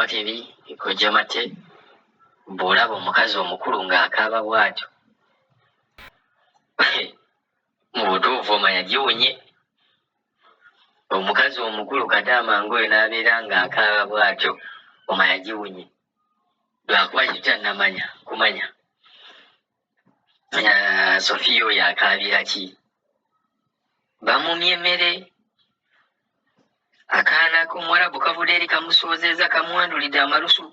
Kaakati eri Kojja Mate, bw'olaba omukazi omukulu ng'akaaba bw'atyo, mu butuufu omanya giwunye. Omukazi omukulu kadaama ng'oyo n'abeera ng'akaaba bw'atyo, omanya giwunye. Lwakuba kitannamanya kumanya Sofiya oyo akaabira ki? Bamumye emmere, akaana k'omuwarabu kavudde eri kamusoozeza, kamuwandulidde amalusu,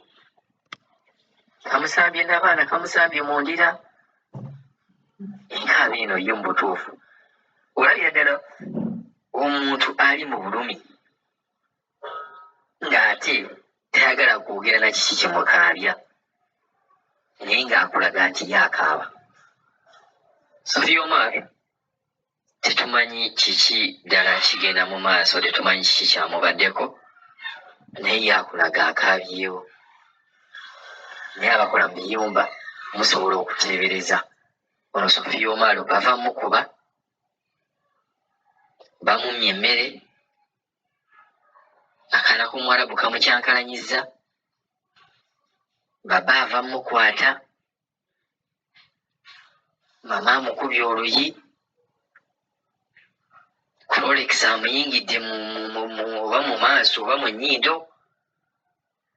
kamusambye n'abaana, kamusambye mu ndira. Enkaaba eno yo mu butuufu olabira ddala omuntu ali mu bulumi ng'ate tayagala kwogera na kiki kimukaabya, naye ng'akulaga nti ye akaaba. Sofia Omar tetumanyi kiki ddala kigenda mu maaso, tetumanyi kiki kyamubaddeko, naye ye akulaga akaabyewo. Naye abakola mu biyumba musobola okuteebereza ono Sofia Omar bava mukuba, bamummye emmere, akaana k'omuwarabu kamukyankalanyizza, baba ava mukwata, mama amukubye oluyi, Rolex amuyingidde oba mu maaso oba mu nnyindo.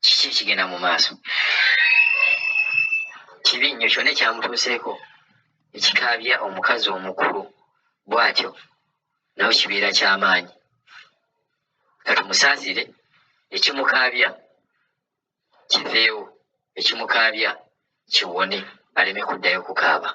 Kiki ekigenda mu maaso? Kibi nnyo kyonna ekyamutuuseeko ekikaabya omukazi omukulu bw'atyo, nawe kibeera ky'amaanyi. Katumusaasire, ekimukaabya kiveewo, ekimukaabya kiwone, aleme kuddayo kukaaba.